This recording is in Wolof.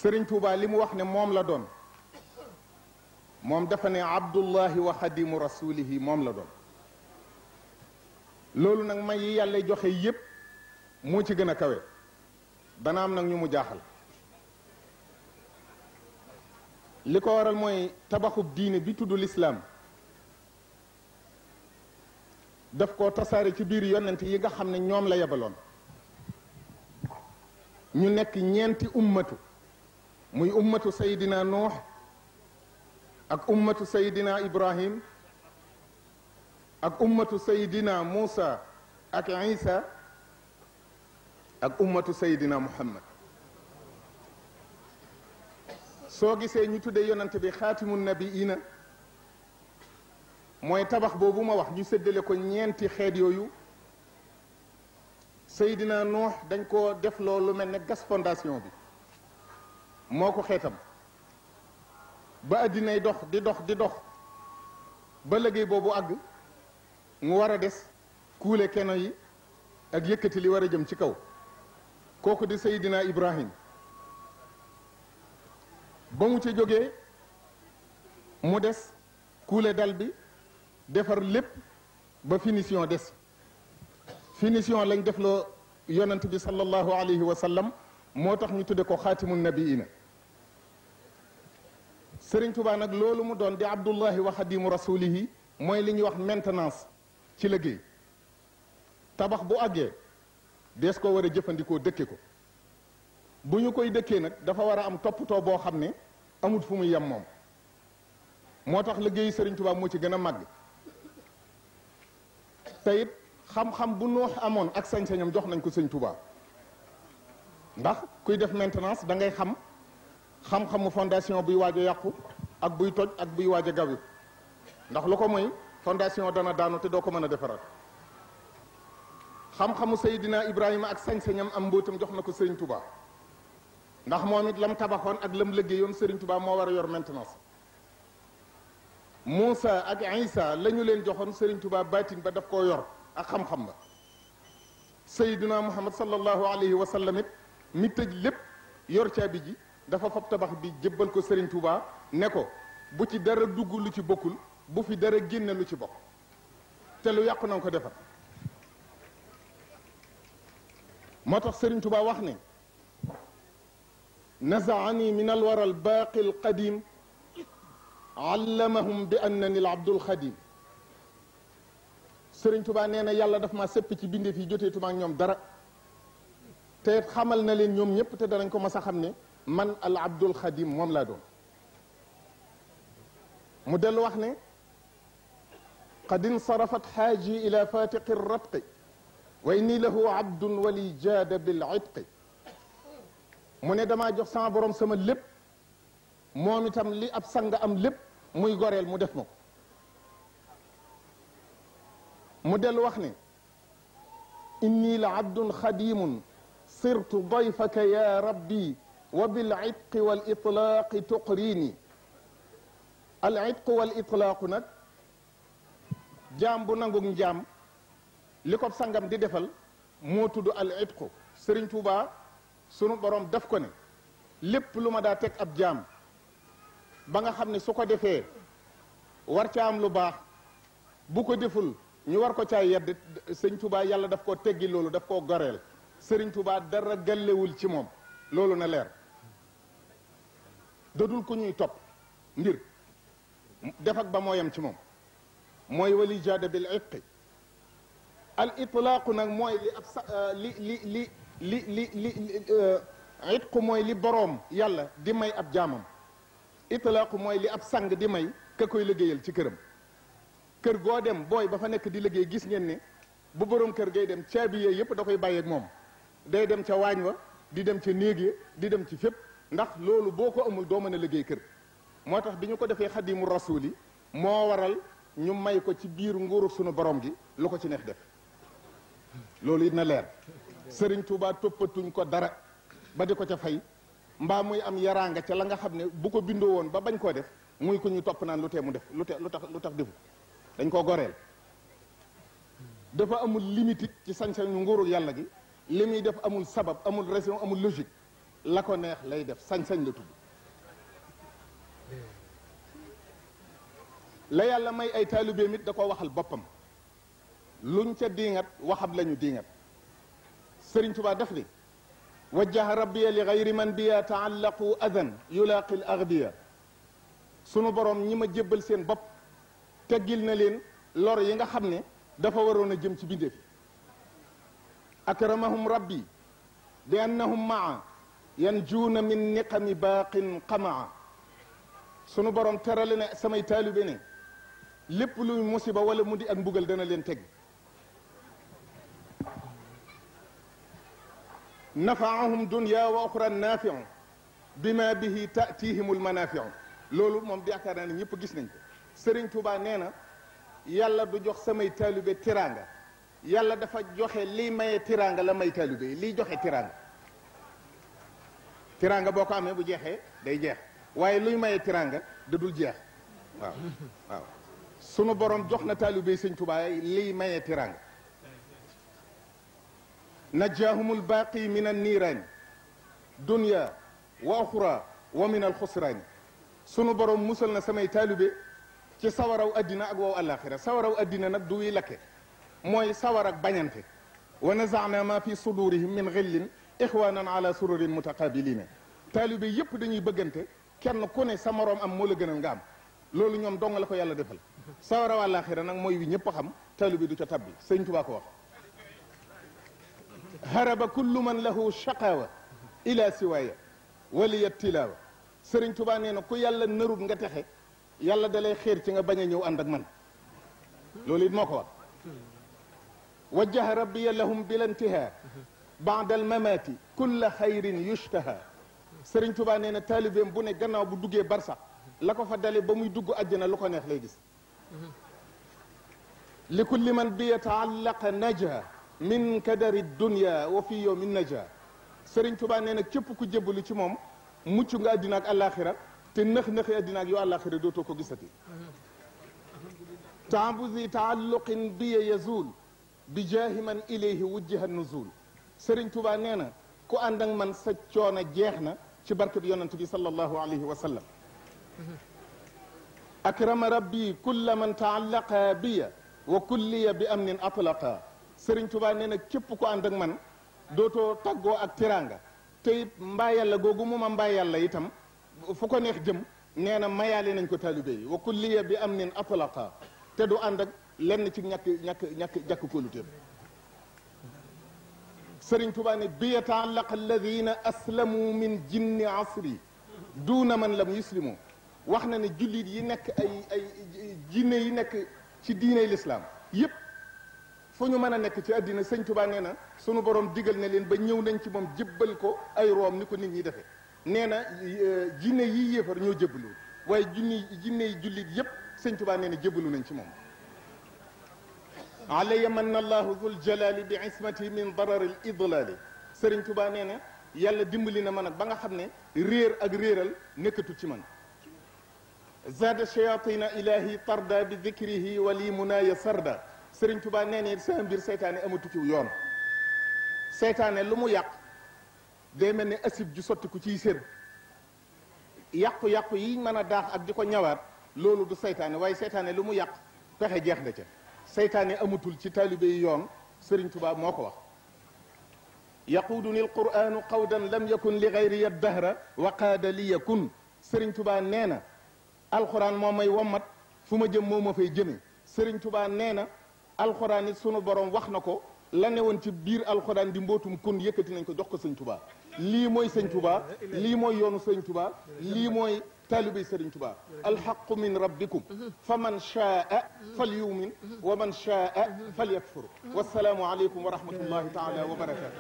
sëriñ Tuubaa li mu wax ne moom la doon moom dafa ne abdullahi wa xadimu rasulihi moom la doon loolu nag may yi yàlla joxe yépp moo ci gën a kawe dana am nag ñu mu jaaxal li ko waral mooy tabaxub diine bi tudd lislaam daf ko tasaare ci biir yonent yi nga xam ne ñoom la yebaloon ñu nekk ñeenti ummatu muy ummatu sayidina nuux ak ummatu sayidina ibrahim ak ummatu sayidina muusa ak isa ak ummatu sayidina muhammad soo gisee ñu tuddee yonante bi xaatimu nabiina mooy tabax boobu ma wax ñu séddale ko ñeenti xeet yooyu sayidina nuux dañ ko def loolu mel ne gas fondation bi moo ko xeetam ba addinay dox di dox di dox ba liggéey boobu àgg mu war a des kuule keno yi ak yëkkati li war a jëm ci kaw kooku di sayidina ibrahim ba mu ci jógee mu des kuule dal bi defar lépp ba finition des finition lañ def loo yonent bi sallallahu alayhi wa sallam moo tax ñu tudde ko xaatimu nabiina Sëriñ Tuubaa nag loolu mu doon di abdullahi wa xadimu rasulihi mooy li ñuy wax maintenance ci liggéey tabax bu àggee dees ko war a jëfandikoo dëkke ko bu ñu koy dëkkee nag dafa war a am toppatoo boo xam ne amut fu muy yem moom moo tax liggéeyu Sëriñ Tuubaa moo ci gën a màgg te it xam-xam bu Nuux amoon ak sañ-sañam jox nañ ko Sëriñ Tuubaa ndax kuy def maintenance da ngay xam-xamu fondation buy waaj a yàqu ak buy toj ak buy waaj a gawi ndax lu ko mooy fondation dana daanu te doo ko mën a defaraat xam-xamu Seydina Ibrahima ak sañ-sañam am mbóotam jox na ko Sëriñ Tuubaa ndax moom it lam tabaxoon ak lam liggéeyoon Sëriñ Tuubaa moo war a yor maintenance Muusa ak Isa la ñu leen joxoon Sëriñ Tuubaa baatin ba daf koo yor ak xam-xam ba Seydina Muhammad sallallahu alayhi wa sallam it mi tëj lépp yor caabi ji dafa fab tabax bi jébbal ko Sëriñ Tuubaa ne ko bu ci dara dugg lu ci bokkul bu fi dara génne lu ci bokk te lu yàqu na ko defar moo tax Sëriñ Tuubaa wax ne nazaani min alwara albaaqi alqadim allamahum bi annani al abdul xadim Sëriñ Tuubaa nee na yàlla daf maa sëpp ci bindeef yi joteetuma ak ñoom dara te xamal na leen ñoom ñëpp te danañ ko mas a xam ne man al abdul xadim moom laa doon mu dellu wax ne qad insarafat xaaji ila fatiqi ratqi wa inni lahu abdun wali jaada bil itqi mu ne damaa jox sama borom sama lépp moom itam li ab sang am lépp muy goreel mu def ma ko mu dellu wax ne inni la abdun xadimun sirtu dayfaka ya rabbi wa bil itqi wal itlaaqi tuqrini al itqu wal itlaaqu nag jaam bu nangug njaam li ko sangam di defal moo tudd al itqu Sëriñ Tuubaa sunu borom def ko ne lépp lu ma daa teg ab jaam ba nga xam ne su ko defee war ca am lu baax bu ko deful ñu war ko caa yedd Sëriñ Tuubaa yàlla daf koo teggi loolu daf koo goreel Sëriñ Tuubaa dara gàllewul ci moom loolu na leer dadul ko ñuy topp mbir def ak ba mooyam ci moom mooy wali jaada bil itqi al itlaaqu nag mooy li ab sa li itqu mooy li boroom yàlla di may ab jaamam itlaaqu mooy li ab sang di may ka koy liggéeyal ci këram kër goo dem booy ba fa nekk di liggéey gis ngeen ne bu boroom kër gay dem caabi yee yëpp da koy bàyyeeg moom day dem ca waañ wa di dem ca néeg ya di dem ci fépp ndax loolu boo ko amul doo mën a liggéey kër moo tax bi ñu ko defee xadimu rasuli moo waral ñu may ko ci biir nguuru sunu borom gi lu ko ci neex def loolu it na leer Sëriñ Tuubaa toppatuñ ko dara ba di ko ca fay mbaa muy am yaraanga ca la nga xam ne bu ko bindoo woon ba bañ koo def muy ko ñu topp naan lu tee mu def lu tax defu dañ koo goreel dafa amul limite ci sañ-sañu nguuru yàlla gi li muy def amul sabab amul raison amul logique la ko neex lay def sañ-sañ la tudd la yàlla may ay taalibeem it da ko waxal boppam luñ ca diingat waxam lañu diingat Sëriñ Tuubaa def ni wajjaha rabbiya li gayri man biya taallaqu adan yulaaqi l agbiya sunu borom ñi ma jébbal seen bopp teggil na leen lor yi nga xam ne dafa waroon a jëm ci bindee fi akramahum rabbi bi annahum maa yanjuuna min niqami baaqin qamaa sunu borom terale ne samay taalibe ne lépp luy musiba wala mu di ak mbugal dana leen teg nafaahum dunya wa oxra nafiu bima bihi tatihim almanafiu loolu moom yaakaar naa ne ñëpp gis nañ ko Sëriñ Tuubaa nee na yàlla du jox samay taalibe tiraanga yàlla dafa joxe liy maye tiraanga la may taalibe yi liy joxe tiraanga tiraanga boo ko amee bu jeexee day jeex waaye luy maye tiraanga da dul jeex waaw waaw sunu borom jox na taalibe yi Sëriñ Tuubaa liy maye tiraanga najjaahum albaaqi min anniiraani dunya wa oxra wa min alxusraani sunu borom musal na samay taalibe ci sawaraw addina ak wow àllaaxira sawaraw addina nag du wi lakke mooy sawar ak bañante wa nazaana ma fi sudurihim min xillin ixwanan ala sururin mutaqabilina taalibe yépp dañuy bëggante kenn ku ne sa moroom am moo la gënal nga am loolu ñoom dong la ko yàlla defal sawaraw àllaaxira nag mooy wi ñëpp xam taalibe du ca tabbi Sëñ Tuubaa ko wax haraba kullu man lahu shaqawa ila siwaaya waliya tilaawa Sëriñ Tuubaa nee na ku yàlla narut nga texe yàlla da lay xéer ci nga bañ a ñëw ànd ak man loolu it moo ko wax wajjaha rabbiya lahum bil intihaa baada al mamaati kulla xayrin yushtaha Sëriñ Tuubaa nee na taalibeem bu ne gannaaw bu duggee barsax la ko fa dale ba muy dugg àjjana lu ko neex lay gis li kulli man bi yataallaqa naja min kadari dunya wa fi yawmin naja Sëriñ Tuubaa nee na képp ku jébbalu ci moom mucc nga àddina ak àllaaxira te nëx-nëxi àddina ak yoo àllaaxira dootoo ko gisati taabuzi taalluqin biya yazul bi jaahi man ilayhi wujjiha nuzul Sëriñ Tuubaa nee na ku ànd ak man sa coono jeex na ci barke bi yonent bi sallallahu alayhi wa sallam akrama rabbi kulla man taallaqa biya wa kulliya bi amnin atlaqa Sëriñ Tuubaa nee na képp ku ànd ak man dootoo taggoo ak tiraanga te it mbaa yàlla googu mu ma mbaa yàlla itam fu ko neex jëm nee na mayaale nañ ko taalibe yi wa kulliya bi amnin atlaqa te du ànd ak lenn ci ñàkk jàkk kóoluteem Sëriñ Tuubaa ne bi yataallaqa alladina aslamu min jinni asri duuna man lam yuslimu wax na ne jullit yi nekk ay jinne yi nekk ci diiney lislaam yépp fu ñu mën a nekk ci àddina Sëñ Tuubaa nee na sunu borom digal na leen ba ñëw nañ ci moom jébbal ko ay room ni ko nit ñi defee nee na jinne yi yéefar ñoo jébbalu waaye jinne yi jullit yépp Sëñ Tuubaa nee na jébbalu nañ ci moom alaya manna allahu dul jalali bi ismati min darari l idlali Sëriñ Tuubaa nee na yàlla dimbali na ma nag ba nga xam ne réer ak réeral nekkatu ci man zada shayatina ilahi tarda bi dikrihi wali munaya sarda Sëriñ Tuubaa nee na sama mbir seytaane amatu ci yoon seytaane lu mu yàq day mel ne asib ju sotti ku ciy sér yàqu-yàqu yi mën a daax ak di ko ñawaat loolu du seytaane waaye seytaane lu mu yàq pexe jeex na ca seytaane amatul ci taalibe yi yoon Sëriñ Tuubaa moo ko wax yaquuduni alquranu qawdan lam yakun li gayriya dahra wa qaada li yakun Sëriñ Tuubaa nee na alquran moo may wommat fu ma jëm moo ma fay jëme Sëriñ Tuubaa nee na alxuraan it sunu borom wax na ko la ne woon ci biir alxuraan di mbootum kun yëkkati nañ ko jox ko Sëñ Tuubaa lii mooy Sëñ Tuubaa lii mooy yoonu Sëñ Tuubaa lii mooy taalibey Sëriñ Tuubaa alxaqu min rabbikum fa man shaa fal yumin wa man shaa fal yakfur wassalaamu aleykum wa rahmatullahi taala wa barakatu